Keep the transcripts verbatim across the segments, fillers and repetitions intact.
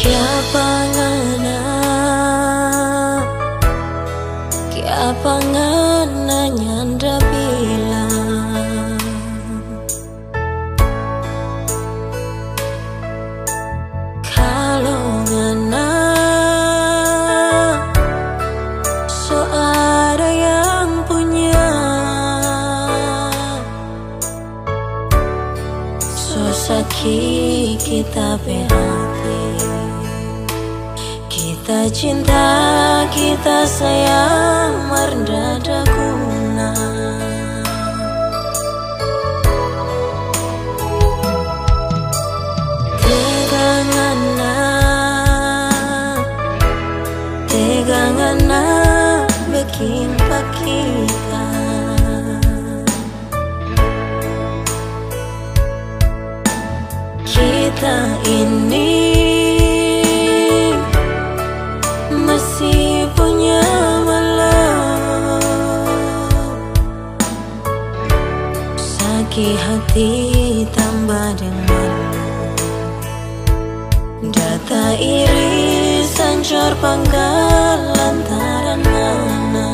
Kiapa ngana, kiapa ngana nyanda bilang? Kalo ngana so ada yang punya, so saki kita pe hati. Kita cinta, kita sayang, mar nda ada guna. Tega ngana, tega ngana beking pa kita. Kita ini masih punya malu, saki hati tamba deng malu. Data iri sancor panggal lantaran ngana.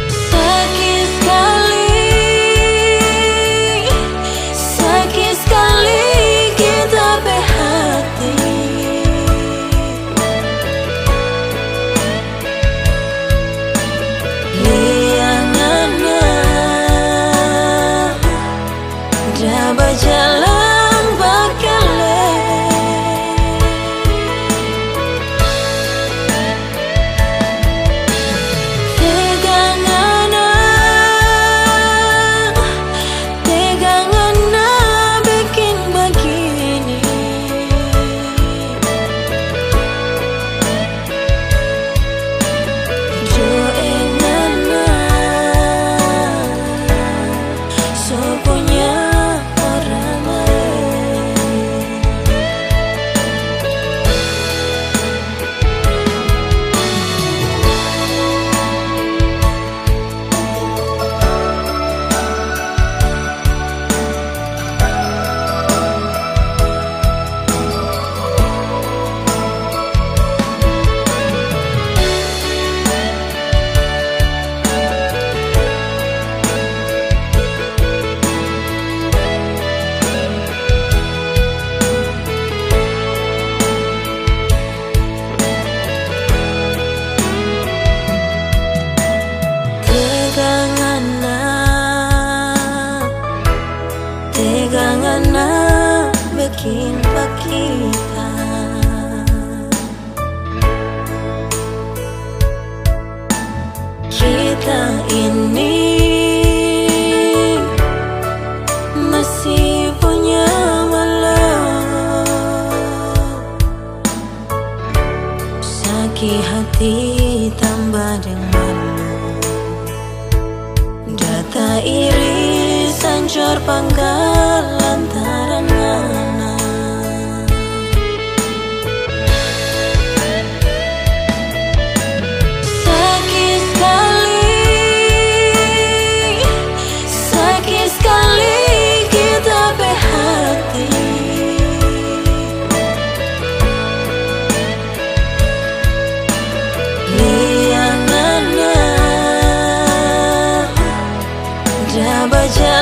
Saki skali, saki skali kita pe hati. Lia ngana da bajalang bakele. Tega ngana, tega ngana beking bagini. Jo e ngana so punya orang lain. Tega ngana, tega ngana beking pa kita. Kita ini masih punya malu, saki hati tamba deng malu. Data iri sancor panggal lantaran ngana. Saki skali, saki skali kita pe hati. Lia ngana da bajalang